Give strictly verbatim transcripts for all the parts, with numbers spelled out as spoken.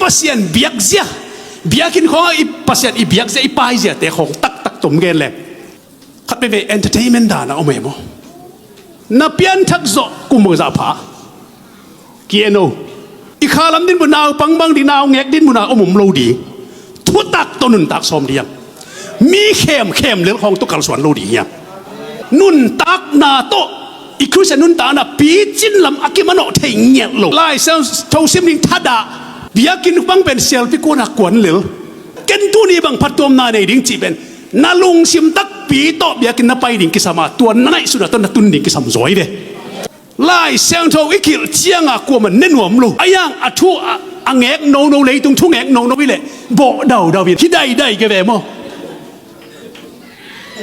Pasian biakzia, biakinn khawngah i Pasian i biakzia, i paiziate khawng taktak tom gen leng khat veve entertainment dan a om e maw? Na pianthak zawh kum bangzah pha ki-en o. I khalam dinmun, naupang bang ding, naungek dinmun a om om lo ding. Thutak tawh nuntak sawm ding hiam? Mi khemkhem lel khawng tawh kalsuan lo ding hiam? Nuntakna tawh, i Khristian nuntakna picin lam a kimanawh thei ngiat lo. Lai Siangtho sim ding thadah, biakinn bang pen sialpi kuanah kuan lel. Ken tuni bang phattuamna nei ding cih pen na lungsim takpi tawh biakinn na pai ding kisam a, tua na ngaihsutna tawh na tun ding kisam zaw hi ve. Lai Siangtho i khilh ciangah kuamah ne nuam lo. A yang a thu a, a ngek nono, leitung thu ngek nono hi leh bawh daudau in hi daidai ke ve maw?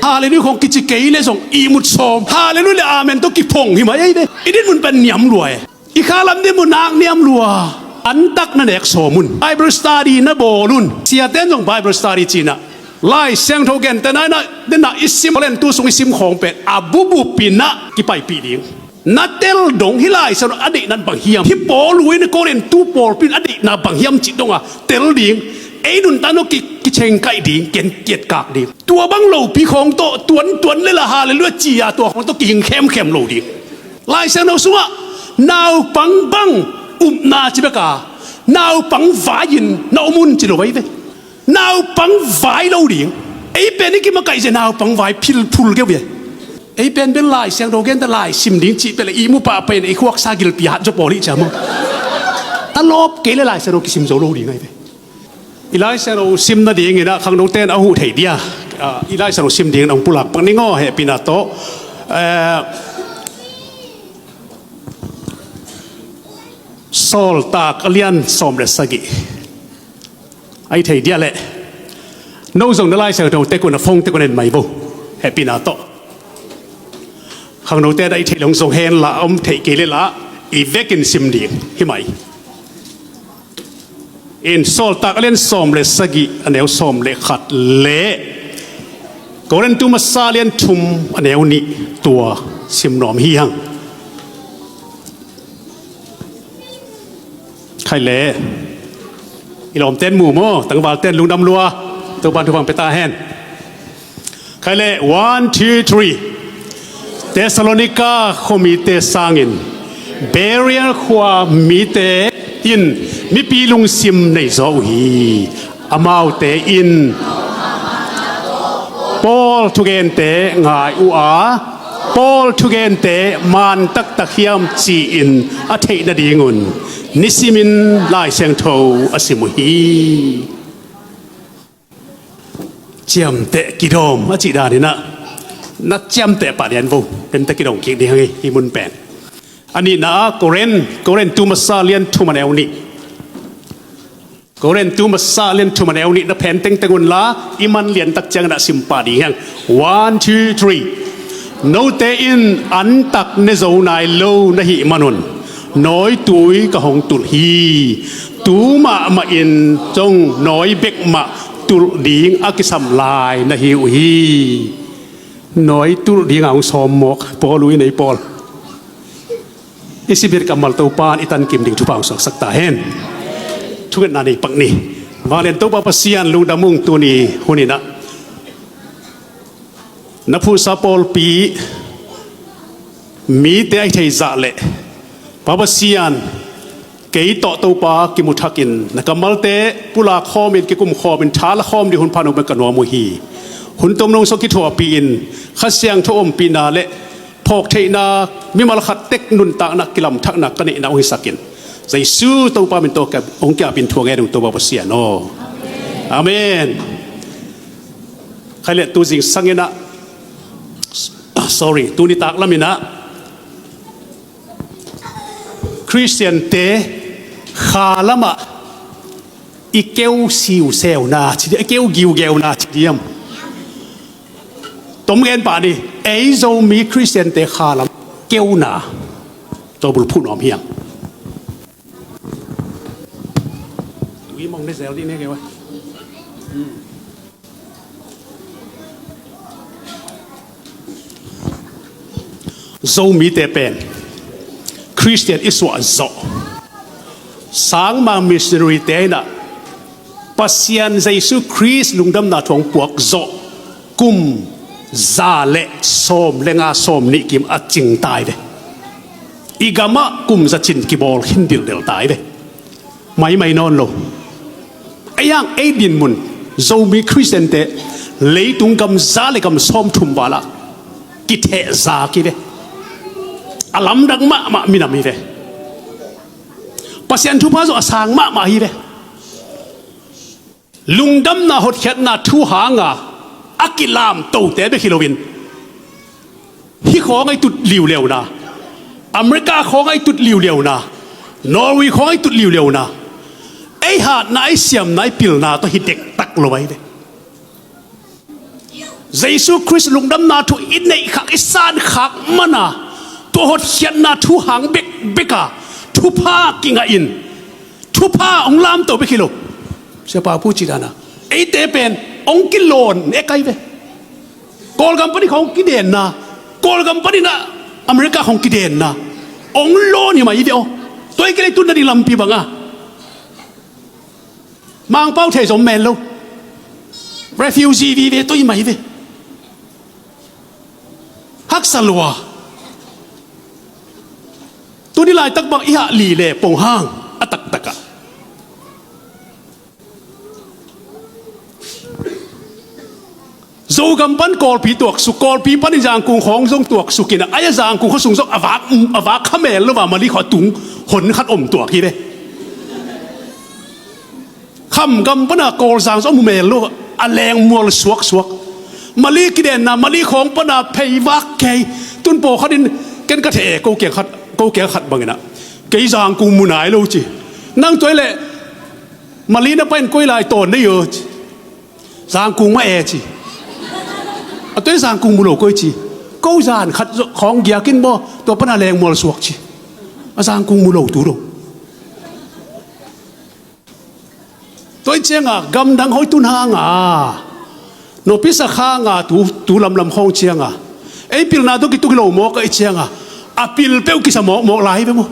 Halleluiah khawng kici kei le zong ihmut sawm, halleluiah le amen tawh kiphong hi mai ei ve. I dinmun pen niam lua e. I khalam dinmun nak niam lua. Antak na nek sawm un. Bible study na bawl un. Siaten zong Bible study cinah, Lai Siangtho gentehna inah, denah i sim, Korin tu sung i sim khawng pen a bubup inah kipaipih ding. Na tel dong, hih Lai Siangtho a deihna bang hiam? Hih Paul in Korin tu pawlpi in a deihna bang hiam cih dongah tel ding. Ei nuntakna ki, kichengkaih ding, ken kietkak ding. Tua bang lopi khawng tawh tuantuan le la, halleluiah ci-a tua khawng tawh kihing khemkhem lo ding. Lai Siangtho sungah naupang bang upna ci bek a, naupang vai-in na om un ci lo vai ve. Naupang vai lo ding. Ei pen i kimakaih zia naupang vai philphul keu ve. Ei pen bel Lai Siangtho gente lai sim ding cih pia le i mu pahpah in ei khuaksa gilpi hat zaw pawl hi cia maw? Ta lawp kei le Lai Siangtho kisim zo lo ding ahi ve. I Lai Siangtho sim nadingin ah khangnote in a huh thei dia, ah, i Lai Siangtho sim dingin a hong pulak pak ning aw, hehpihna tawh. Eh, Sawltak a lian sawm le sagih. A i thei dia leh no zong na Lai Siangtho tek un, a phone tek un en mai vo. Hehpihna tawh. Khangnote in a i theih leh hong zong hen la, a om theih kei le la i vekin sim ding hi mai. In Sawltak a lian sawm le sagih, a neu sawm le khat le Korin tu masa a lian thum, a neu nih, tua sim nuam hi hang. Khai le i lawmten mu maw, tangvalten lungdam lua, Topan thupha pia ta hen. Khai le, one, two, three. Thessalonica khuamite sangin Berea khua mite in mipi lungsim nei zaw uh hi. Amaute in Paul thugente ngai uh a, Paul thugente man taktak hiam ci-in a theih nadingun nisimin Lai Siangtho a sim uh hi. Ciamteh kidawm a cih daninah na ciamteh pah lian vo, pente kidawm kik ding hang hi, hih mun pen. A nihna ah Korin, Korin tu masa lian thum a neu nih. Korin tu masa lian thum a neu nih na phen tengteng unla i man liantak cianginah sim pah ding hang. One, two, three. Note in antak ne zo nai lo na hih manun nawitui ka hong tulh hi. Tu mahmah in zong nawi bek mah tulh ding a kisam lai na hi uh hi. Nawi tulh ding a hong sawm mawk Paul uh in ei Paul. I sibit kammal Topa in i tankim ding thupha hong suaksak ta hen. Thungetna nei pak ni. Vanglian Topa Pasian lungdam ung, tuni huninah na phuhsa pawlpi mite a i thei zah leh Pa Pasian, kei tawh Topa kimu thakin na kammalte pulak khawmin, kikum khawmin, tha la khawm ding hun pha nong pia ka nuam uh hi. Hun tom nong sawk kithuahpih in Kha Siangtho ompihna le phawk theihna, mimal khat tek nuntakna kilamthakna ka neihna hong hisakin Jesu Topa min tawh ka hong kiapin thu a ngen ung Topa Pasian aw. Amen. Khai le tu zingsang inah, sorry, tuni tak lam inah Khristiante kha lamah i keu siuseuna ci diam, i keu giugeuna ci diam? Tom gen pah ni, ei Zomi Khristiante kha lam keuna. Tua bulphuh nuam hiam? Tui mong ne zel dih ne keu a. Zomite pen Khristian i suah zawh, Sangmang missionary te in ah Pasian Jesu Khrist lungdamna thu hong puak zawh kum za le sawm le nga, sawm nih kim a cing tai ve. I gamah kum za cin kibawl khin dildel tai ve. Maimai nawn lo. Ei hang ei dinmun Zomi Khristiante leitung gam za le gam sawm thum val ah kithehza ki ve. A lamdang mahmah minam hi ve. Pasian thupha zawh a sang mahmah hi ve. Lungdamna hotkhiatna thu hanga a kilamtote bek hi loin, hih khawng a i tut liuliauna, America khawng a i tut liuliauna, Norway khawng a i tut liuliauna, ei hatna, ei siamna, ei pilna tawh hi dektak lo ahi ve. Jesu Khrist lungdamna thu i neih khak, i san khak mana, tua hotkhiatna thu hang bekbeka thupha kingah in, thupha hong lamto bek hi lo. Siapa Pu ci dana, eite pen hong kilawn e kai ve. Kawlgam panin hong kidenna, Kawlgam panin ah America hong kidenna, hong lawn hi mai ve aw. Tua i kilei tunna ding lampi banga Mangpau thei zom men lo. Refugee vive toi mai ve. Haksa lua. Tuni laitak bang i hah li le pong hang a taktakah Zogam pan Kawlpi tuaksuk, Kawlpi panin Zangkung khawng zong tuaksuk in a, ai a Zangkung khuasung zong a vak, a vak kha mel lo va, Mali khua tung hon khat om tuak hi ve. Khamgam pana Kawlzang zong a mu mel lo, a lengmual suaksuak. Mali kidenna, Mali khawng pana phei vak kei. Tun pawlkhat in ken ka thei e, ko kiang khat, ko kiang khat bangin a, kei Zangkung mu nai lo ci. Nang tua i leh Mali na pai in koi lai tawn nei o ci. Zangkung mah e ci. A tua i Zangkung mu lo koi ci. Ko zan khat khawng giak in maw, tua pana lengmual suak ci. A Zangkung mu lo tu lo. Tua i cianga gamdang hoi tun hanga, nopisa khanga tu, tu lamlam khawng cianga, ei pilna tu kituk hi lo mawk a i cianga, a pil peuh kisa mawkmawk lai ve maw.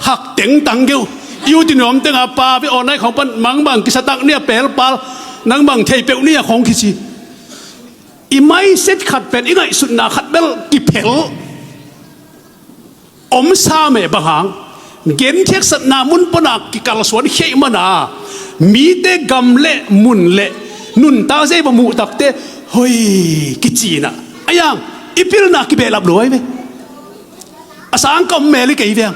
Hak tengtang keu. I ut i nuam tenga pa ve aw, nai khawng pan mangbang kisa tak nia pelpal, nangbang thei peuh nia khawng kici. I mindset khat pen i ngaihsutna khat bel kiphel. Om sa meh bang hang, gentheksatna mun pana kikalsuan kheih mana, mite gam le mun le nuntak zei va muh takte hoi kicina. Ayang, i pilna kibehlap lo ai ve. A sang ka om mel i kei veng.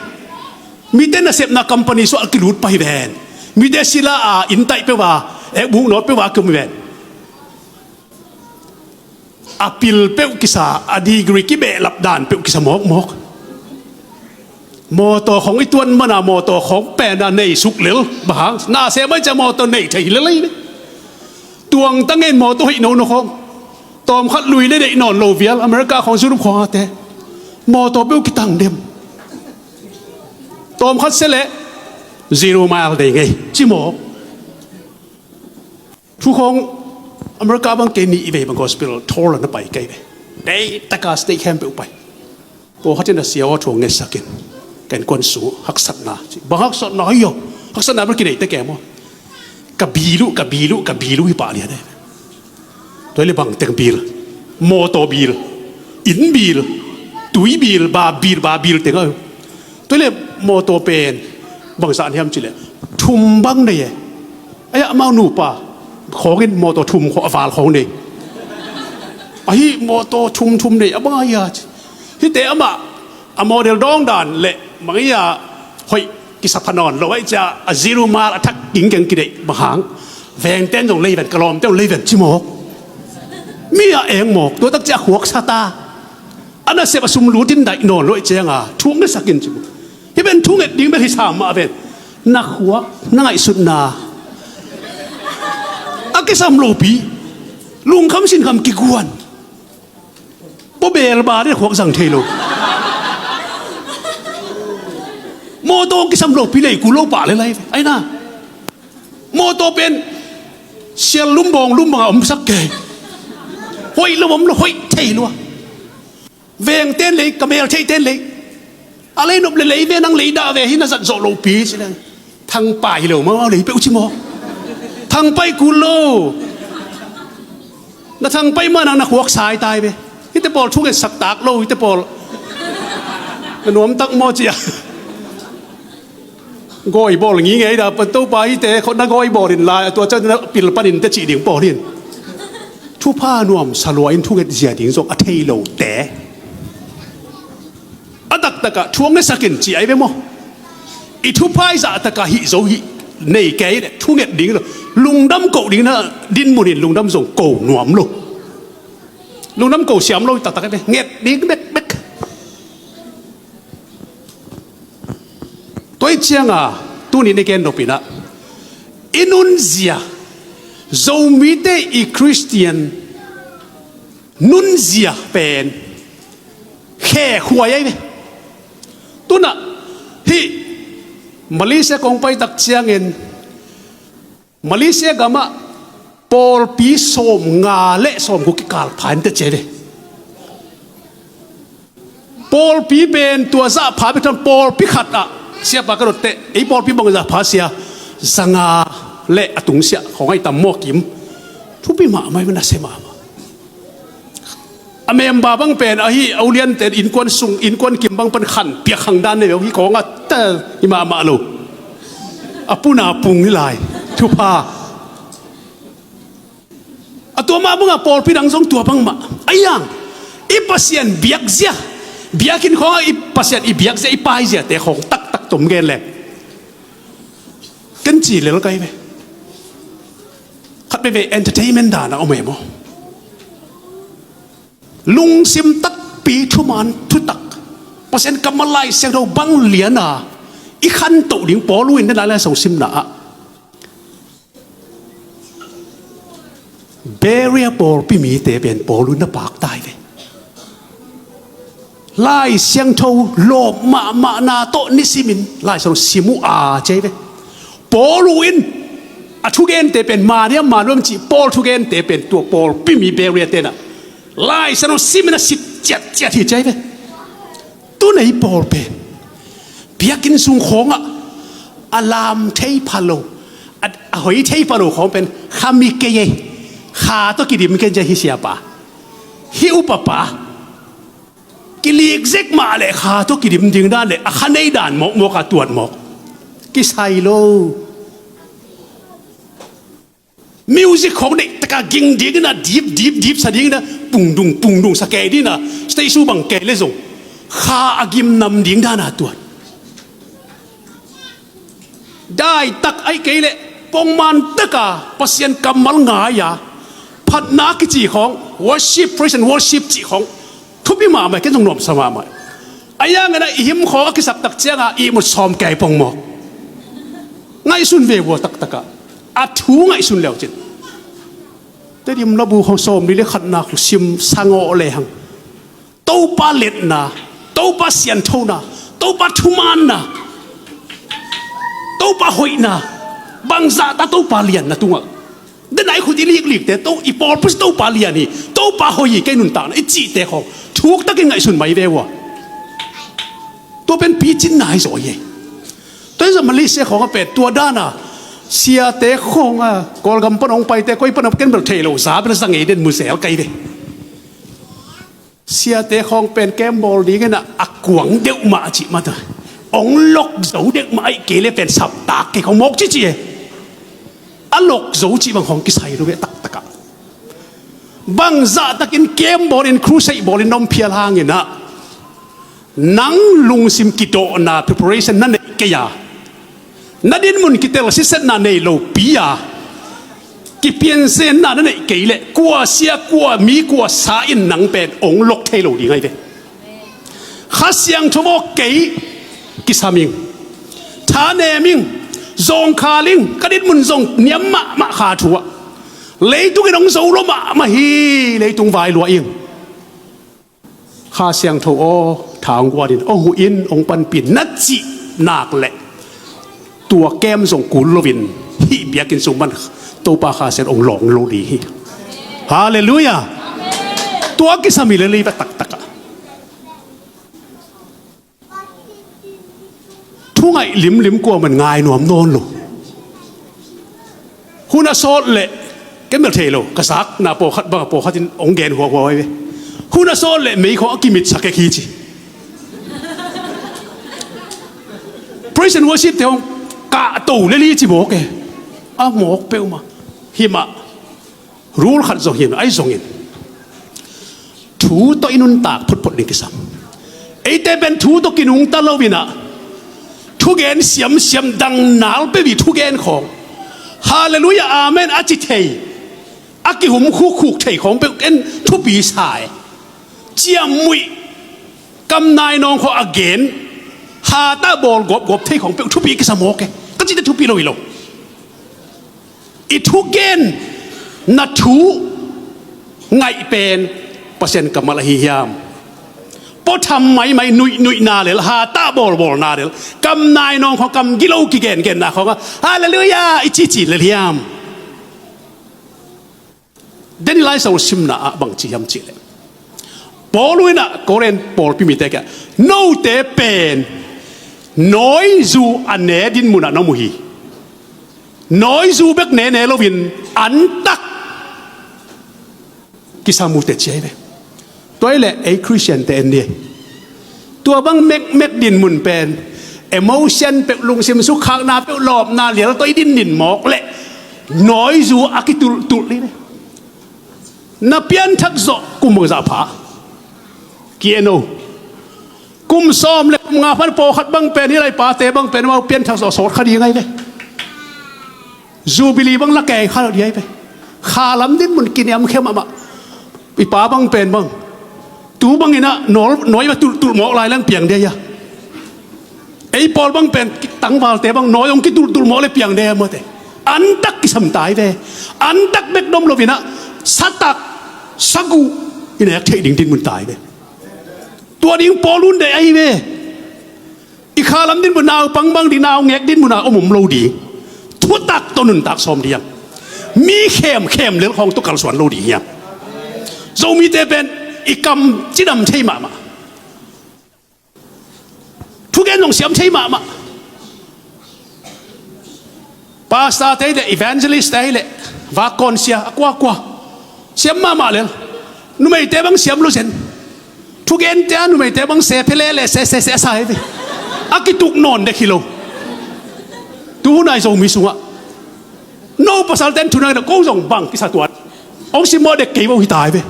Mite nasepna company suah kilut pai ven. Mite sila a inntaih peuh va, ekbuk nawt peuh va kiom ven. A pil peuh kisa, a degree kibehlap dan peuh kisa mawkmawk. Mawtaw khawng i tuan mana mawtaw khawng pena nei suk lel. Bang hang, na se mai cia mawtaw nei thei lel ei ve. Tuang tangen mawtaw hoih nono khawng. Tawmkhat lui le deih nawn lo vial, America khawng, Europe khawng ate. Mawtaw peuh kitang dem. Tawmkhat se le zero mile dei ngei. Ci mawk. Thu khawng America bang kei nih i vei bang gospel thor la na pai kei ve. Dei taka state khempeuh pai. Pawlkhat in a sia aw thu hong ngetsak in. Ken kuan su haksatna. Bang haksatna hi aw. Haksatna bel kinei te ke maw. Ka bilu, ka bilu, ka bilu hi pah lian e. Tua le bang teng bil. Mawtaw bil. Inn bil. Tui bil, ba bil, ba bil teng aw. Tua le mawtaw pen bangzah hiam cih leh thum bang nei e. Ai amau nupa khawngin mawtaw thum khawng a val khawng nei. Ahi mawtaw thum thum nei a bang ahi a ci. Hihte amah a model dawng dan le bang ahi a hoih kisa pha nawn lo ahi cia a zero mile a thak kingkeng kideih bang hang. Vengten zong lei ven, ka lawmte zong lei ven ci mawk. Mi a eng mawk, tua tak cia a khuak sa ta. A nasep a sum lutin daih nawn lo i cianga thu ngetsak in ci. Hi ven thu nget ding bel hi sam mah ven. Na khuak, na ngaihsutna a kisam lopi. Lungkham sinkham kiguan. Pawbel ba dih khuak zang thei lo. Mawtaw kisam lopi lei ku lo pah le lai ve. Ai na. Mawtaw pen sial lum bawng lum banga omsak kei. Hoih lo om lo hoih thei lua. Vengten lei, ka mel theihten lei. A lei nop le lei ve nang lei dah ve hi na zat zawh lopi ci leng. Thangpai lo maw, lei peuh ci maw? Thangpai kul lo. Na thangpai ma nang na khuak sai tai ve. Hite pawl thungetsak tak lo, hite pawl. Na nuam tak maw cia. Gawi bawl ngingei da pan Topa hite khawh na gawi bawl in lai, a tua ciang na pil panin te cih ding pawl hin. Thupha nuamsa lua in thunget zia ding zong a thei lote. A taktakah thuak ne sakin ci ai ve maw? I thupha i zahtakah hih zo hih nei kei le thunget ding lo. Lungdam koh ding na dinmun in lungdam zong ko nuam lo. Lungdam ko siam lo i taktak ai ve. Nget ding bekbek. Tua i cianga tuni ne gen nopinah i nunzia, Zomite i Khristian nunzia pen khekhuai ai ve. Tunah hih Malaysia kong pai tak ciangin Malaysia gamah pawlpi sawmnga le sawmguk kikal pha in te cia ve. Pawlpi pen tua zah pha bek tham pawlpi khatah siapa ka dotte ei pawlpi bang zah pha sia zanga le a tungsiah khawng ai tam maw kim. Thupi mahmah i mana se mahmah. A member bang pen ahi a uliante innkuan sung innkuan kim bang pan khan piak khang dan nei hi kawng a ta hi mahmah lo. A puna pung hi lai. Thupha. A tua mah bangah pawlpi dang zong tua bangmah a iang i Pasian biakzia, biakinn khawngah i Pasian i biakzia i paiziate khawng taktak tom gen le. Ken ci lel kai ve. Khat veve entertainment dana om e maw? Lungsim takpi thuman thutak Pasian kammal Lai Siangtho bang liana i khantoh ding Paul in den Lai Siangtho simna ah Berea pawlpi mite pen Paul in na paktai ve. Lai Siangtho lawp mahmahna tawh nisimin Lai Siangtho sim uh a cei ve. Paul in a thugente pen maniam manuam cih Paul thugente pen tua pawlpi mi Berea tenah Lai Siangtho simin a sit ciatciat hi cei ve. Tunei pawl pen biakinn sung khawngah a lam thei pha lo, a, a hoi thei pha lo khawng pen kha mi kei ei. Kha tawh kidim ken cia hi siapa, hi upapa. Kilik zek mah le kha tawh kidim ding dan le a kha nei dan mawkmawk a tuat mawk kisai lo. Music khawng deih taka ging dingin a dip dip dip sa dingin a pungdung pungdung sa kei dingin a stage uh bang kei le zong kha a gimnam ding dana tuan. Daitak aih kei leh pongman taka Pasian kammal ngai-a phatna kici khawng worship, praise and worship cih khawng thupi mahmah, ken zong nuamsa mahmah. A iangin a i him khawng a kisaktak cianga ihmut sawm kei pongmawk. Ngaihsun ve vua taktakah a thu ngaihsun leucin. Tedim labu khawng sawm li le khatnak sim sangawh lehang Topa letna, Topa sianthona, Topa thumaanna, Topa hoihna, bangzahta Topa lianna tungah dena i khut i liklikte to i pawlpus Topa lian hi, Topa hoi hi kei nuntakna i cihte khawng thuktakin ngaihsun mai ve ua. Tua pen picinna hi zaw hi. Tua hi zah Malaysia khawng a pen tua dana siate khawng a Kawlgam pan hong paite koi pan a ken bel thei lo za bel za ngei den mu zel kai ve. Siate khawng pen kem bawl dingin a kuang deuh mah a cih mata hong lok zo deuh mah aih kei le pen saptak kei khawng mawk cici e. A lok zo cih bang khawng kisai lo ve taktakah bangzahtakin kem bawlin crusade bawlin na om phial hanginah nang lungsim kidawhna preparation na neih kei a, na dinmun kitel sisetna nei lopi a, kipiansenna na neih kei leh kua sia kua mi kua sa in nang pen ong lok thei lo ding ahi ve. Kha Siangtho aw kei kisam ing, thanem ing, zawngkhal ing, ka dinmun zong niam mahmah kha thu ah leitung in ong zo lo mahmah hi, leitung vai lua ing. Kha Siangtho aw tha ong guanin ong huhin ong panpin na cih nak leh tua kem zong kul loin hih biakinn sung man Topa Kha Siangtho ong lawng lo ding hi. Halleluiah. Tua kisam hi lel hi va taktakah thu ngaih limlim kuaman ngai nuam nawn lo. Hun a sawt leh, ken bel thei lo, ka sakna pawlkhat bang a pawlkhat in hong gen huahua hi ve. Hun a sawt leh mei khawng a kimitsak kek hi ci. Praise and worship te hong kahto lel hi ci mawk e. A mawk peuhmah. Hi mah. Rule khat zong hi in, ahi zongin thu tawh i nuntak photphot ding kisam. Eite pen thu tawh kinungta lo in ah, thugen siamsiam, dang nal peuh i thugen khawng, Halleluiah, Amen a ci thei, a kihum khukkhuk thei khawng peuh ken thupi sa e. Ciamnuih, kam nai nawng khawng a gen, hatah bawl gawpgawp thei khawng peuh thupi kisa mawk e. Ka cihte thupi lo hi lo. I thugenna thu ngaih pen Pasian kammal ahi hiam? Pawtham maimai nuihnuihna lel, hatah bawlbawlna lel, kam nai nawng khawng, kam gilo kigengenna khawng ah Halleluiah i cici lel hiam? Deni Lai Siangtho simna ah bang ci hiam cih leh, Paul in ah Korin pawlpi mite kiangah, note pen nawizu a ne din munah na om uh hi. Nawizu bek nene loin antak kisam uh teh ci ahi ve. Tua hi leh ei Khristiante en ni. Tua bang mekmek din mun pen emotion peuh, lungsim sukhakna peuh, lawpna lial tawh i din din mawk leh nawizu a kitulhtulh hi ve. Na pianthak zawh kum bangzah pha? Ki-en o. Kum sawm le kum nga phan pawlkhat bang pen, hih lai pate bang pen amau pianthak zawh sawt kha ding ahi ve. Jubilee bang la kei kha lo ding ahi ve. Kha lam din mun kiniamkhiam mahmah. I pa bang pen bang tu bangin ah nawi va tulhtulh mawk lai leng piang ding ahi a. Ei pawl bang pen tangvalte bang nawi hong kitulhtulh mawk le piang ding ahi a, mawte. Antak kisam ta hi ve. Antak bek dom loin ah satak, saguh i nek theih ding din mun ta hi ve. Tua ding Paul hun deih ahi ve. I kha lam din mun, naupang bang ding, naungek din mun ah om om lo ding. Thutak tawh nuntak sawm ding. Mi khemkhem lel khawng tawh kalsuan lo ding hiam? Zomite pen i kam cidam thei mahmah. Thugen zong siam thei mahmah. Pastor te hi leh, evangelist te hi leh, vak kawn sia, a kuakua siam mahmah lel. Numeite bang siam lo zen. Thugente ah numeite bang se phe lele, se se se a sa hi ve. A kituk nawn dek hi lo. Tu hun ah i Zomi sungah no pasalte'n thu na ngen a, ko zong bang kisa tuan, hong simmawh dek kei vo hi ta hi ve.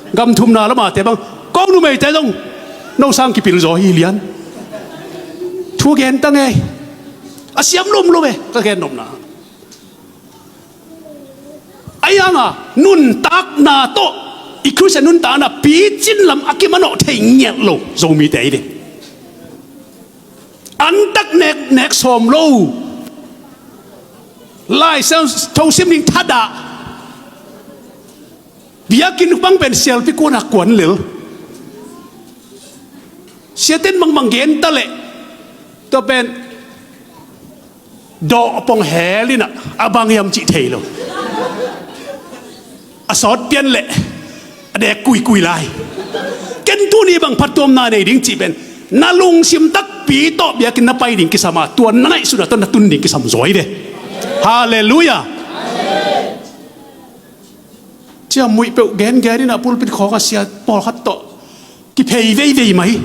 Gam thumna lamate bang, ko numeite zong no sang kipil zaw hi lian. Thu gen ta ngei. A siam lum lo ve, ka gen nopna. Ahi hanga nuntakna tawh, i Khristian nuntakna picin lam a kimanawh thei ngiat lo Zomite hi ve. Antak nek, nek sawm lo. Lai Siangtho sim ding thadah. Biakinn bang pen sialpi kuan a kuan lel. Siate'n bangbang gen ta leh, tua pen dawh pong hel in ah, a bang hiam cih thei lo. A sawt pian leh a dek kuikui lai. Ken tuni bang phattuamna nei ding cih pen na lungsim takpi tawh biakinn na pai ding kisam a, tua na ngaihsutna tawh na tun ding kisam zaw hi ve. Halleluiah. Ciamnuih peuh gengen in ah pulpit khawng ah sia pawlkhat tawh kiphei veivei mai.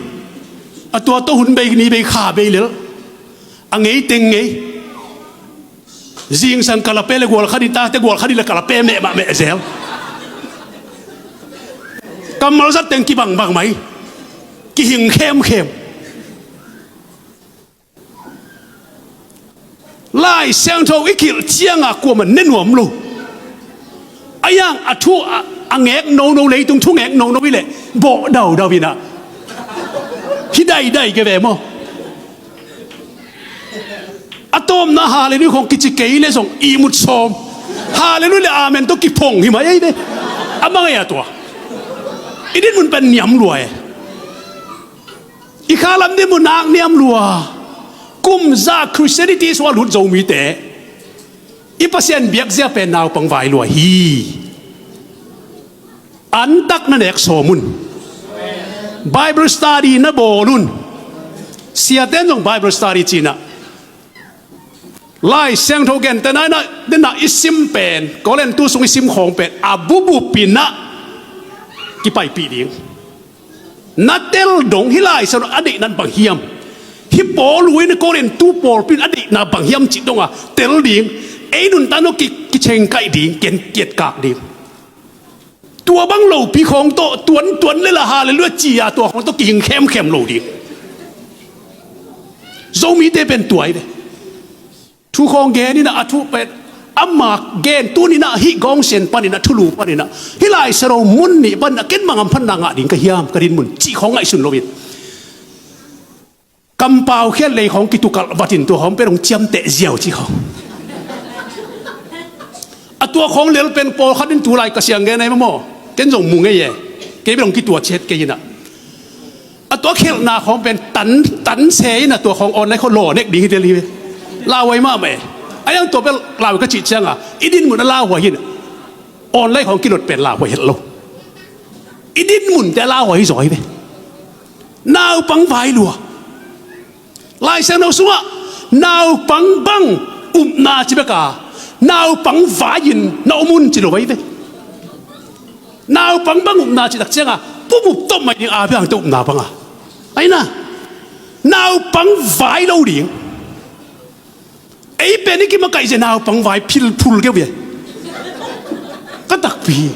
A tua tawh hun bei, ni bei, kha bei lel. A ngei teng ngei. Zingsang kalape le gual khat in, tate gual khat in le kalape meh mah meh zel. Kammal zat teng kibangbang mai. Kihing khemkhem. Lai Siangtho i kilh cianga kuamah ne nuam lo. A yang a thu a, a ngek nono, leitung thu ngek nono hi leh bawh daudau in ah, hi daidai ke ve maw? A tawpna Halleluiah khawng kici kei leh zong ihmut sawm. Halleluiah le Amen tawh kiphong hi mai ei ve. A mang ei a tua. I dinmun pen niam lua e. I khalam ding mu nak niam lua. Kum za Christianity sua lut Zomite i Pasian biakzia pen naupang vai lua hi. Antak na nek sawm un. Bible study na bawl un. Siaten zong Bible study cina Lai Siangtho gentehna inah, denah i sim pen, Korintu sung i sim khawng pen a bubup inah kipaipih ding. Na tel dong hih Lai Siangtho a deihna bang hiam? Hih Paul uh in Korintu pawlpi in a deihna bang hiam cih dongah tel ding. Ei nuntakna ki, kichengkaih ding, ken kietkak ding. Tua bang lopi khawng tawh tuantuan le la halleluiah ci-a tua khawng tawh kihing khemkhem lo ding. Zomite pen tua hi ve. Thu khawng gen inah a thu pen ama gen tun inah hih gawngsian paninah thulu paninah hih Lai Siangtho mun nih paninah ken bang hamphatna ngah ding ka hiam ka dinmun cih khawng ngaihsun loin kampau khiat lei khawng kitukalh vatin tua khawng pen hong ciamteh ziau ci khawng. A tua khawng lel pen pawlkhat in tulai ka siang gen ai mamaw. Ken zong mu ngei e. Kei bel hong kitua ciat kei inah. A tua khelhna khawng pen tan, tan se inah tua khawng online khawng lawnek ding hi tel hi ve. Lauhuai mahmah e. A yang tua bel lauhuai ka cih cianga i dinmun a lauhuai hi inah. Online khawng kilot pen lauhuai het lo. I dinmunte a lauhuai hi zaw hi ve. Naupang vai lua. Lai Siangtho sungah naupang bang upna ci beka naupang vai-in na om un ci lo vai ve. Naupang bang upna ci tak cianga pupup tawh mai ding a biangte upna banga. Aina naupang vai lo ding. Ei pen i kimakaih zia naupang vai philphul keu bia. Ka takpi hi.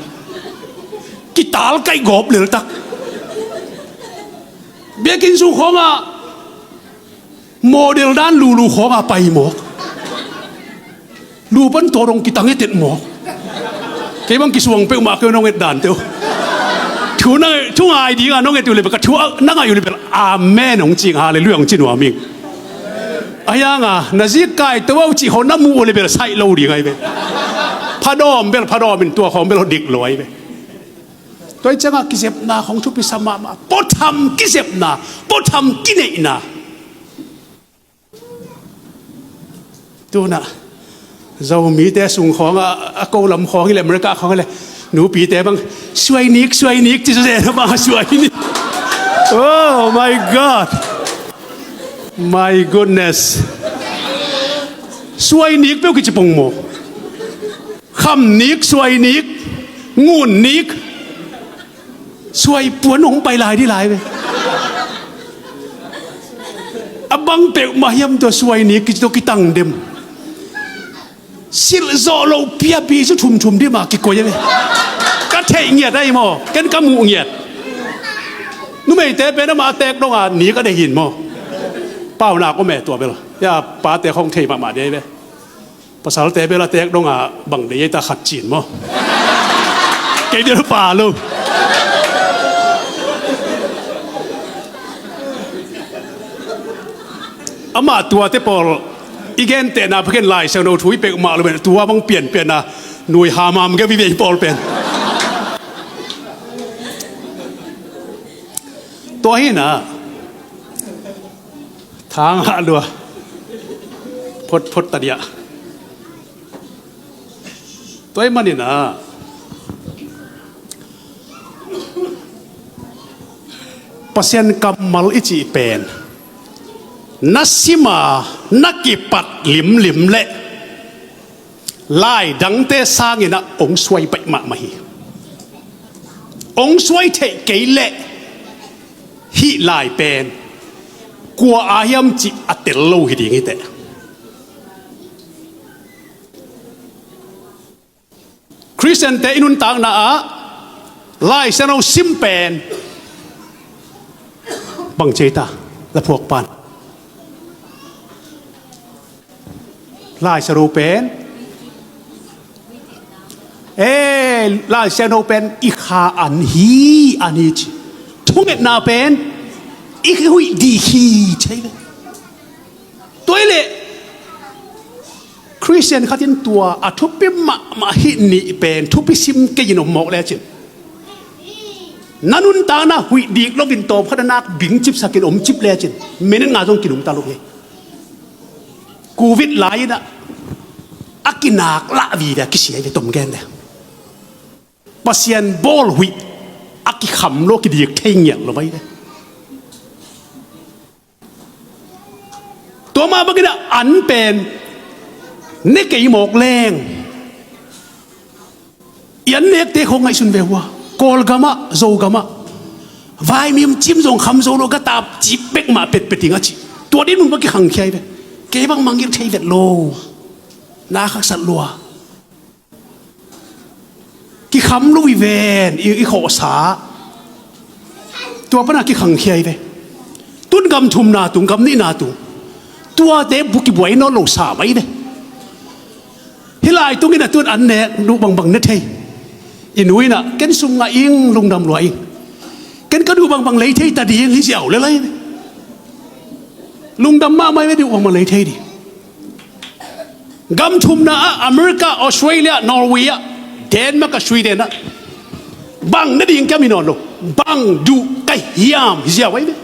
Kital kaih gawp leltak. Biakinn sung khawngah model dan lulu khawngah pai mawk. Lu pan tawh dong kitang etet mawk. Kei bang kisuang peuhmah keu nong et dante uh. Thu ngai dinga nong et uh le bel ka thu a na ngaih uh le bel amen hong cing halleluiah hong ci nuam ing. A hianga na zik kai to au cih khawng na muh uh le bel saih lo ding ahi ve. Phadawm bel phadawm in tua khawng bel dik lo ahi ve. Tua hi ciangah kizepna khawng thupi sa mahmah. Puatham kizepna, puatham kineihna. Tunah Zomite sung khawngah a ko lam khawng hi le America khawng hi le nupite bang suainik suainik ci suse na bang suainik. Oh my God. My goodness. Suainik peuh kici pong maw? Khamnik, suainik, ngunnik. Suai puan hong pai lai dih lai ve. A bang peuhmah hiam tua suainik kici tua kitang dem. Silh zawh loh piapi cu thumthum dih mah kikoi a ve. Ka theih ngiat ahi maw? Ken ka muh ngiat. Numeite pen amah a teek donga nik a deih hin maw? Paunak om e tua bel. Ya pate khawng thei mahmah dih ahi ve. Pasalte bel a teek donga bang dei ei ta khat cin maw? Kei bel pa lo. Amah tuate pawl i gentehna phaken Lai Siangtho thu i peuhmah lo pen tua bang pianpianna nui hamham kei vivei pawl pen. Tua hi na. Thang hah lua. Phot phot ta diah. Tua ih maninah Pasian kammal i cih pen na sima na kipat limlim leh lai dangte sanginah ong suai baih mahmah hi. Ong suai theih kei leh hih lai pen kua a hiam cih a tel lo hi ding hi teh. Khristiante i nuntakna ah Lai Siangtho sim pen bang ci ei ta, la phuak pan Lai Siangtho pen, e, Lai Siangtho pen i kha an hi, an hi ci. Thungetna pen i huih dih hi ci ei ve. Tua ih leh Khristian khatin tua a thupi mahmah hih nih pen thupi sim kei in om mawk lecin na nuntakna huih dik loin tawmkhat a nak bing cipsakin om cip lecin minit nga zong kinungta lo hi. Covid lai-inah a kinak lah vive a kisia hi ve tom gen le Pasian bawl huih a kikham lo kidik thei ngiat lo vai ve. Tua mah bangin a an pen Ne kei mawk leng i an nekte khawng ngaihsun ve hua. Kawlgamah, Zogamah vaimim cim zong kham zo lo, ka tap cip bek mah petpet ing a cih. Tua din mun bang kikhangkhia hi ve. Kei bang mangngilh thei vet lo. Na khaksat lua. Kikham lo hi ven, i, i khawhsa. Tua pana kikhangkhia hi ve. Tun gam thumna tung, gam nihna tung. Tuate bu kibuai nawn lo sa mai ve. Hih lai tungin a tun an nek duh bangbang ne thei. I nu in ah, ken sum ngah ing, lungdam lua ing. Ken ka duh bangbang lei thei ta ding hi ziau le lai ve. Lungdam mahmah hi ve, duh bangbang lei thei ding. Gam thumna ah, America, Australia, Norway ah, Denmark ah, Sweden ah, bang na ding kia mi nawn lo. Bang duh ka hiam hi ziau ai ve.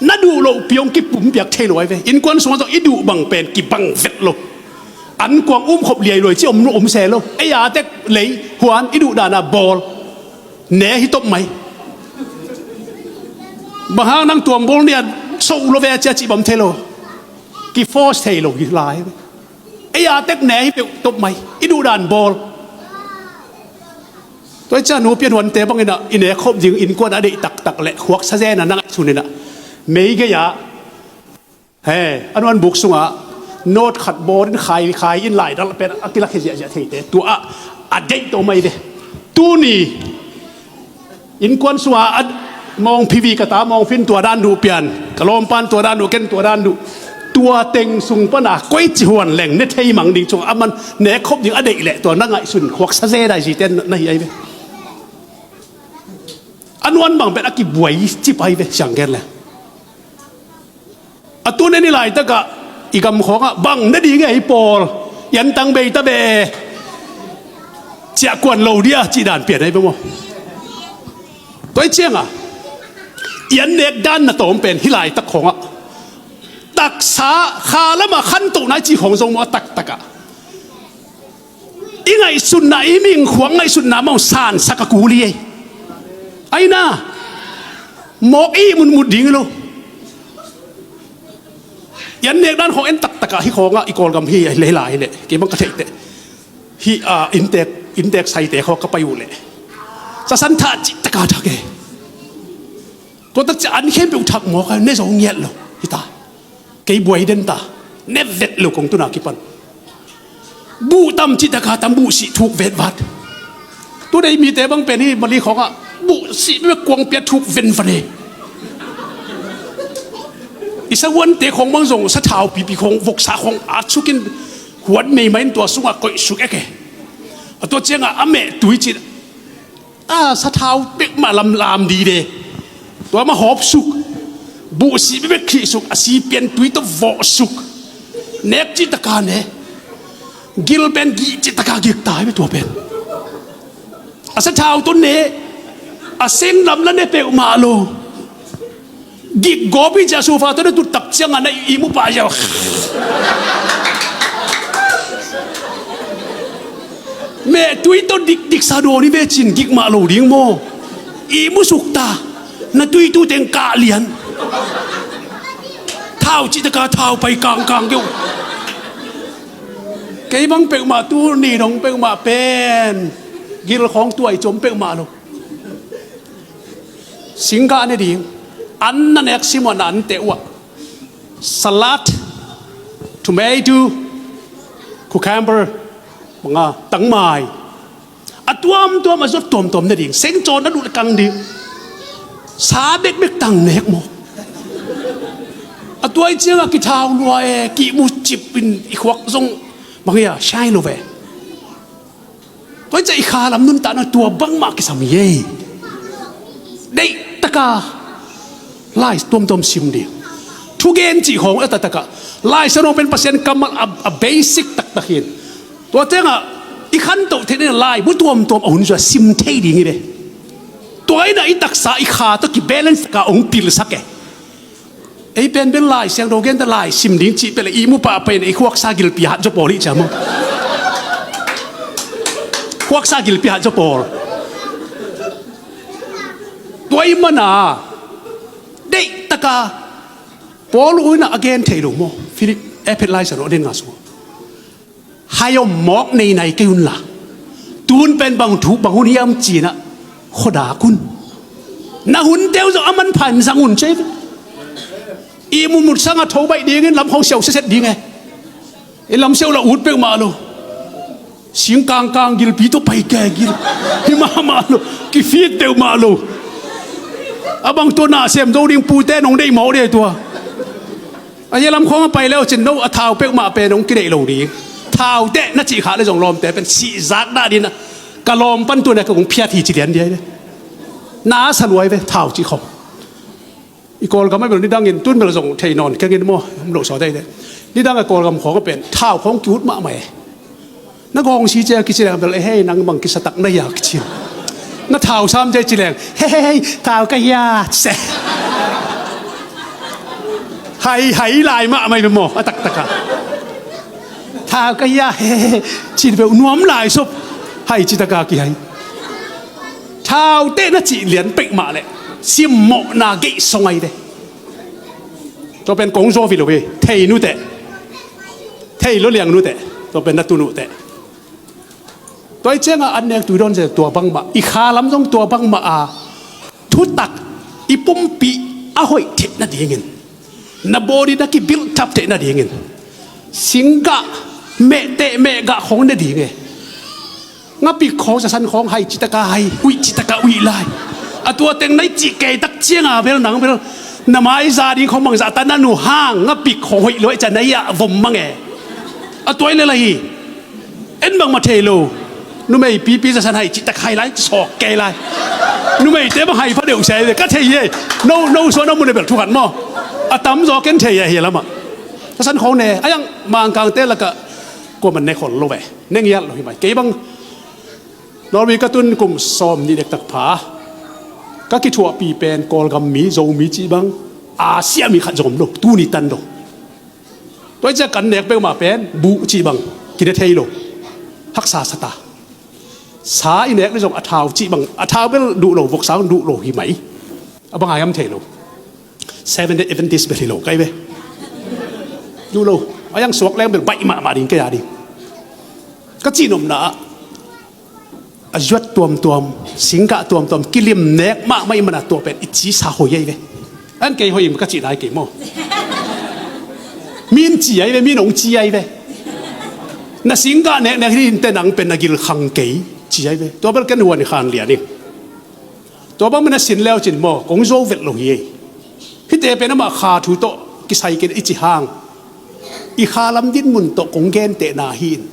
Na duh loh piong kipumpiak thei lo ai ve. Innkuan sungah zong i duh bang pen kibang vet lo. An kuang um khop liai luai ci om, om se lo. Ei a tek lei huan i duh dana bawl. Ne hi top mai. Bang hang nang tuam bawl nia so lo ve cia ci bam thei lo. Ki force thei lo hi lai. Ei a tek ne hi peuh top mai. I duh dan bawl. Tua i cia nu pian huante bangin ah i ne khop ding innkuan a deih taktak le khuaksa zen a na ngaihsun in ah. Mei gei ah. He, a nuan buk sungah note khat bawl in khai, khai in lai dal pen a kilak hi ziahziah theite. Tua ah a deih to mai ve. Tuni innkuan sungah a mawng phivi ka ta mawng phin tua dan duh pian. Ka lawmpan tua dan duh, ken tua dan duh. Tua teng sung pana koici huan leng ne thei mang ding cungah a man ne khop ding a deih leh tua na ngaihsun khuaksa zen a zite na hi ai ve. A nuan bang pen a kibuai cip ai ve, siang gen le. A tun en i laitakah i gam khawngah bang na ding e i pawl, i antang bei ta ve, ciah kuan lo dia cih dan pian ahi bang maw? Tua i ciangah i an nek dan na tawm pen hih laitak khawngah taksa kha lamah khantohna i cih khawng zong maw a taktakah i ngaihsutna, i mingkhuang ngaihsutna mah hong sansak a kul hi ei. Aina mawk i mutmut ding hi lo. I an nek dan khawng en taktakah hih khawngah i Kawlgam hi, a hi leh hi lai hi leh kei bang ka theihte hih, ah, inntek, inntek saite khawng ka pai uh leh sasan thah cih taka thak e. Tua takcia an khempeuh thak mawk a ne zo ngiat lo hi ta. Kei buai den ta. Ne vet lo kong tuna kipan buh tam cih taka tam, buh sih thuk vetvat. Tunei mite bang pen hi Mali khawngah buh sih bek kuang piat thuk venvan e. I sahuante khawng bang zong sathau pipi khawng voksa khawng at sukin huat meimai in tua sungah koih suk ek e. A tua ciangah a meh tui cih a sathau pek mah lamlam dide. Tua mah hawp suk. Buh sih bek khih suk, a si pian tui tawh vawh suk. Nek cih taka ne. Gil pen gih cih taka gik ta hi tua pen. A sathau tawh ne. A seng lam la ne peuhmah lo. Gik gawp hi cia sofa tawh na tuttak ciangah na ihmu pah ziau. Meh tui tawh dikdiksa dawn hi ve cin gik mah lo ding maw? Ihmu sukta na tui tu teng kah lian. Thau cih taka thau pai kangkang keuh. Kei bang peuhmah tu ni dong peuhmah pen gil khawng tuai com peuhmah lo. Singgah ne ding. An na nek sim uh a na an teh uh ah. Salad, tomato, cucumber, manga, tangmai. A tuamtuam a zot tuamtuam ne ding. Sengcawn a duh le kang ding. Sa bekbek tang nek maw? A tuai ciangah kithau lua e, kihmu cip in i khuak zong bang ia shai lo ve. Tua i ciah i khalam nuntakna tua bangmah kisam hi ei. Deihtaka lai tuamtuam sim ding. Thugen cih khawng a taktakah Lai Siangtho pen Pasian kammal a, a basic taktak hi. Tua tengah i khantoh theih ding lai bu tuamtuam a hun zua sim thei ding hi ve. Tua inah i taksa i kha tawh kibalance taka hong pilsak e. Ei pen bel Lai Siangtho gente lai sim ding cih pele i mu pah pen ei khuaksa gilpi hat zaw pawl hi cia maw? Khuaksa gilpi hat zaw pawl. Tua i mana deihtaka Paul uina a gen thei lo maw? Philip Appetizer lo den nga sua. Hai om mawk nei nai kei un la. Tun pen bang thu bang hun hiam cinah khuadak un. Na hun teu zong a manpha in zang un ci ei ve. I mutmut sangah tho baih dingin lam khawng siau siaset ding e. I lam siau la ut peuhmah lo. Singkangkang gilpi tawh pai ke gil. Hi mahmah lo. Kifit peuhmah lo. A bang tua na sem zo ding pute nong deih mawk ding tua. A hia lam khawng a pai leu cin no a thau peuhmah pen hong kideih lo ding. Thau teh na cih khah le zong lawmte pen sihzak dah ding a ka lawm pan tun a ka kong phiat hi ci lian dia hi ve. Na a sa luai ve thau cih khawng. I Kawlgam a bel nidangin tun bel zong thei nawn kengin maw om lo sawt ei le. Nidang a Kawlgam khawng a pen thau khawng ki-ut mahmah e. Na gawng si cia kici leng bel e hei nang bang kisatak na hia kici. Na thau sam cia ci leng hei hei hei thau ka hia se. Hai hai lai mah mai maw a taktak a. Thau ka hia hei hei hei ci bel nuam lai sop. Hai ci taka kihai. Thau teh na cih lian pek mah leh simmawhna geih song ai ve. Tua pen kong zaw vi lo ve thei nu teh. Thei lo liang nu teh. Tua pen na tu nu teh. Tua i ciangah an nek tui dawn zia tua bangmah i kha lam zong tua bangmah a thutak i pumpi a hoih theih nadingin na body na ki build up theih nadingin singgah mehteh mehgah khong ne ding e. Ngapik khawng sasan khawng hai citaka hai uih citaka uih lai. A tua teng nai cih kei tak cianga bel nang bel na mai za ding khawng bangzah ta na nu hang ngapik khawng hoih luai ca nai ah vom mang e. A tuai le la hi. En bangmah thei lo. Numei pipi sasan hai cih tak hai lai sawk kei lai. Numeite bang hai pha deuh sia hi ve ka thei hi. No no suan a mun a bel thu khat maw. A tam zaw ken thei a hi lamah. Sasan khawng ne a yang mangkangte lakah kuaman ne khol lo ve. Neng iat lo hi mai kei bang. Norway ka tun kum sawm nih dektak pha ka kithuahpi pen Kawlgam mi Zomi cih bang Asia mi khat zong om lo tuni tan lo. Tua i ciah kan nek peuhmah pen buh cih bang kine thei lo. Haksa sata sa i nek le zong a thau cih bang a thau bel duh lo voksa duh lo hi mai. A bang ai am thei lo. Seven Day Adventist bel hi lo kai ve. Duh lo a yang suak leng bel baih mahmah ding kei a ding. Ka cih nopna ah a zuat tuamtuam singgah tuamtuam kilim nek mahmah i mana tua pen i ci sa hoi ai ve. An kei hoi im ka cih nai kei maw? Min ci ai ve min ong ci ai ve. Na singgah neknek hi inte nang pen na gil khang kei ci ai ve tua bel ken huan i khan lian in. Tua bang mana sin leu cin maw kong zo vet lo hi ei. Hite pen amah kha thu tawh kisai kin i ci hang i kha lam dinmun tawh kong gentehna hi in.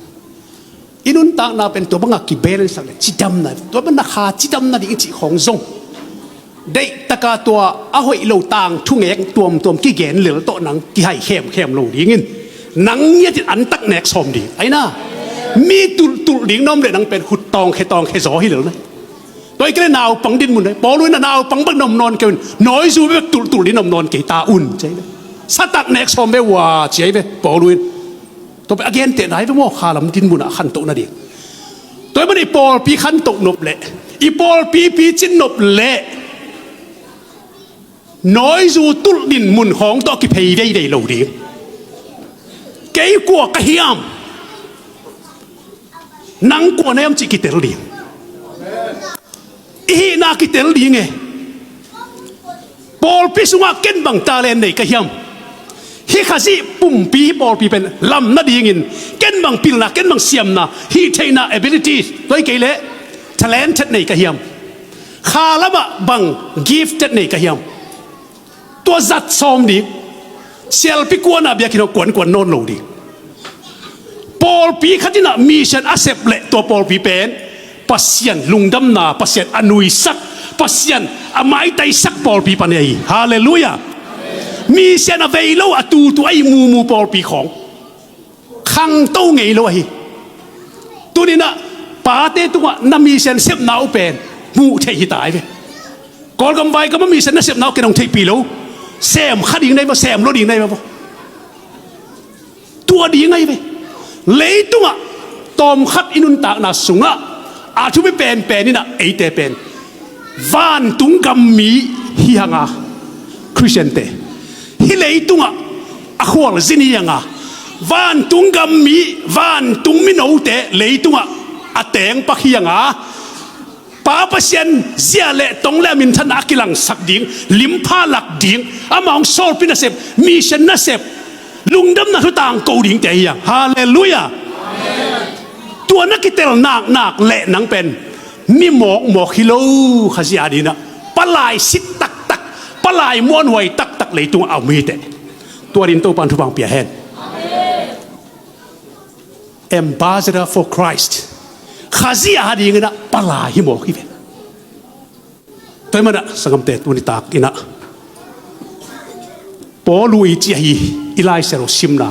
I nuntakna pen tua bangah kibelensak le cidamna tua bang na kha cidamna ding i cih khawng zong deihtaka tua a hoih lo tang thungek tuamtuam kigen lel tawh nang kihai khemkhem lo dingin nang ngiatin antak nek sawm ding aina. Mi tulhtulh ding na om le nang pen hut tawngkhe tawngkhe zaw hi lel na. Tua i kele naupang din mun pawl uh in a naupang bek na om nawn kei un nawizu bek tulhtulh ding na om nawn kei ta un ci ai ve. Satak nek sawm ve ua ci ai ve pawl uh in. Tua pen a gentehna hi ve maw kha lam din munah khantoh nading. Tua i man i pawlpi khantoh nop leh i pawlpi picin nop leh nawizu tulh din mun khawng tawh kiphei veivei lo ding. Kei kua ka hiam? Nang kua na hiam cih kitel ding. I hihna kitel ding e. Pawlpi sungah ken bang talent nei ka hiam? Hih Khazih pumpi hih pawlpi pen lam nadingin ken bang pilna ken bang siamna hih theihna ability toi kei leh talented nei ka hiam? Kha lamah bang gifted nei ka hiam? Tua zat sawm ding. Sialpi kuana biakinn hong kuankuan nawn lo ding. Pawlpi khat inah mission a sep leh tua pawlpi pen Pasian lungdamna Pasian a nuisak Pasian a maitaisak pawlpi pan ei. Halleluia. Mission a vei lo a tutu a ih mumu pawlpi khawng khangto ngei lo ahi. Tuninah pate tungah na mission sepna uh pen hmuh theih hita ai ve. Kawlgam vai gama mission na sepna uh ken hong theihpih lo. Sem kha ding nai va sem lo ding nai va. Tua ding ahi ve. Leitungah tawmkhat i nuntakna sungah a thupi penpen inah eite pen vantung gammi hi hanga Khristiante hi leitungah a khualzin hi hanga Vantung gam mi, vantung minote leitungah a teng pakhianga Pa Pasian zia le tong le a minthanna a kilangsak ding, limpha lak ding, amah hong sawlpi nasep, mission nasep, lungdamna thu tangko dingte hi hang. Halleluiah. Tua na kitel naknak leh nang pen mi mawkmawk hi lo, Khazih adinah palai sit taktak, palai muanhuai taktak leitungah a om hi teh. Tua din Topan thupha pia hen. Ambassador for Christ. Khazih adinginah palai hi mawk hi ve. Tua hi manah sanggamte, tuni takinah Paul uh i ci ahi i Lai Siangtho simna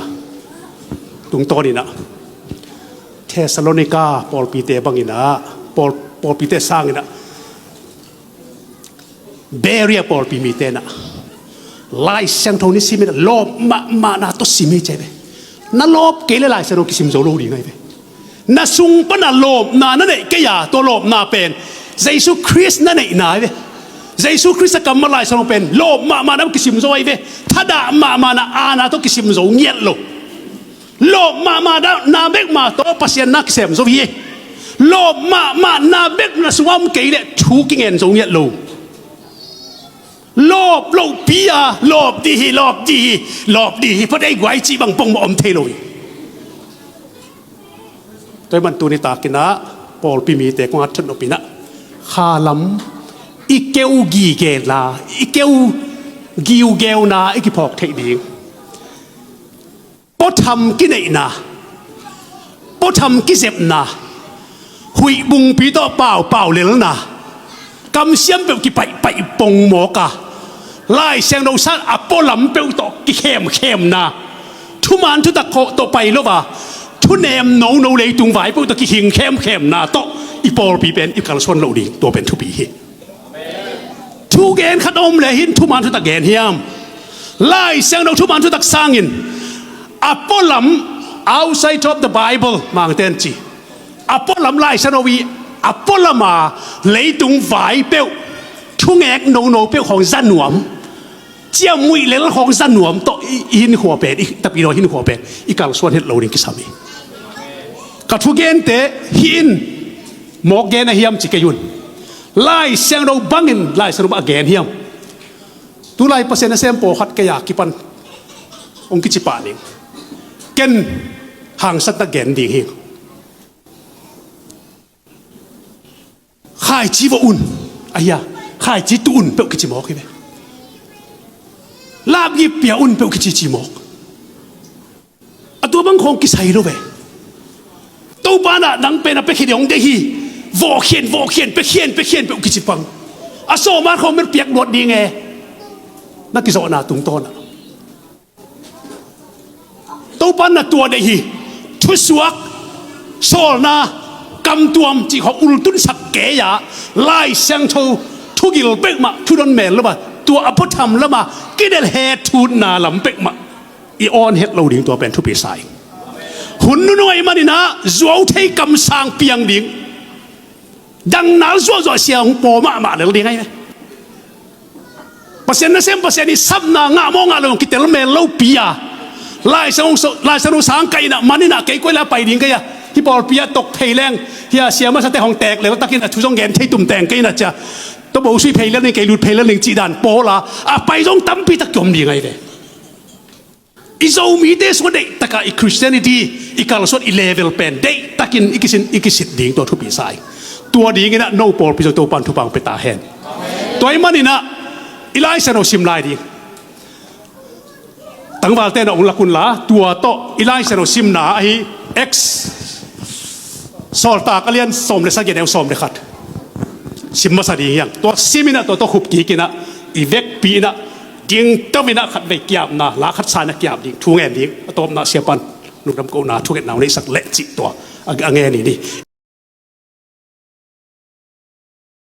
tungtawninah Thessalonika pawlpite banginah, pawl, pawlpite sanginah Berea pawlpi mite nah Lai Siangtho ni simin lawp mahmahna tawh sim hi ci hi ve. Na lawp kei le Lai Siangtho kisim zo lo ding ahi ve. Na sung pana lawpna na neih kei a, tua lawpna pen Jesu Khrist na neihna ahi ve. Jesu Khrist a kammal Lai Siangtho pen lawp mahmahna kisim zo ahi ve. Thadah mahmahna aana tawh kisim zo ngiat lo. Lawp mahmahna bek mah tawh Pasian na kisem zo hi. Lawp mahmahna bek na sungah om kei leh thu kingen zo ngiat lo. Lawp lohpi a lawp dih hi, lawp dih hi, lawp dih hi, pha dei guai cih bang pongmawh om thei lo hi. Tua hi man tuni takinah pawlpi mite kong a thut nopinah khalam i keu gigena, i keu giugeuna i kiphawk theih ding. Puatham kineihna, puatham kizepna, huih bungpi tawh paupau lelna, kamsiam peuh kipaihpaih pongmawk a, Lai Siangtho san a pualam peuh tawh kikhemkhemna, thuman thutak khawh tawh pai lo a, thunem nono leitung vai peuh tawh kihing khemkhemna tawh i pawlpi pen i kalsuan loh ding, tua pen thupi hi. Thugen khat a om le hin thuman thutak gen hiam? Lai Siangtho thuman thutak sangin a pualam, outside of the Bible, Mangten ci, a pualam Lai Siangtho i a pualam a leitung vai peuh, thungek nono peuh khawng za nuam, ciamnuih lel khawng za nuam tawh i, i hinkhua pen, i tapidaw hinkhua pen i kalsuan het lo ding kisam hi. Ka thugente hih in mawk gen a hiam ci kei un. Lai Siangtho bangin Lai Siangtho bang a gen hiam? Tulai Pasian nasem pawlkhat kei a kipan hong kici pah ning. Ken hangsatna gen ding hi. Khaici vawh un, a hia, khaici tuh un peuh kici mawk hi ve. Lapgip pia un peuh kici ci mawk. A tua bang khawng kisai lo ve. Topa nah nang pen a piakhia ding hong deih hi. Vawhkhian, vawhkhian, piakhian, piakhian peuh kici pang. A sawma khawng met piak luat ding e. Na kizawhna tungtawnah Topa na tua deih hi. Thusuak, sawlna, kamtuam cih khawng ultunsak kei a, Lai Siangtho thugil peuhmah, thudon mel lo a, tua a puatham lama kidelh hethutna lam peuhmah i awn het lo ding, tua pen thupi sa ing. Hun nunung ahih maninah zuau thei kamsang piang ding. Dangnal zuahzuah sia hong paw mahmah lel ding ahi ve. Pasian nasem Pasian i sapna ngah maw ngah lo hong kitel mel lopi a, Lai Siangtho, Lai Siangtho sang ka innah man innah kei koi la pai ding kei a, hih pawlpi ah tok phei leng, hih a sia masate hong teek leltakin a thu zong gen thei tum teng kei innah cia, tua bo sui phei lel ning, kei lut phei lel ning cih dan pawl a, a pai zong tampi tak kiom ding ahi ve. I Zomite sungah deihtakah i Christianity, i kalsuan, i level pen deihtakin i kisin, i kisit ding, tua thupi sa ing. Tua dinginah no pawlpi zong Topan thupha hong pia ta hen. Tua ahih maninah i Lai Siangtho sim lai ding. Tangvalte na ong lak unla, tua tawh i Lai Siangtho simna ahi Acts, Sawltak a lian sawm le sagih, a neu sawm le khat sim masa ding hi hang. Tua siminah tua tawh khup kikinah i vekpi inah dingto inah khatvei kiapna, la khat sa inah kiap ding, thu ngen ding, a tawpna siapan lungdam kohna thungetna hong neihsak leh cih tua a, a ngen i ni.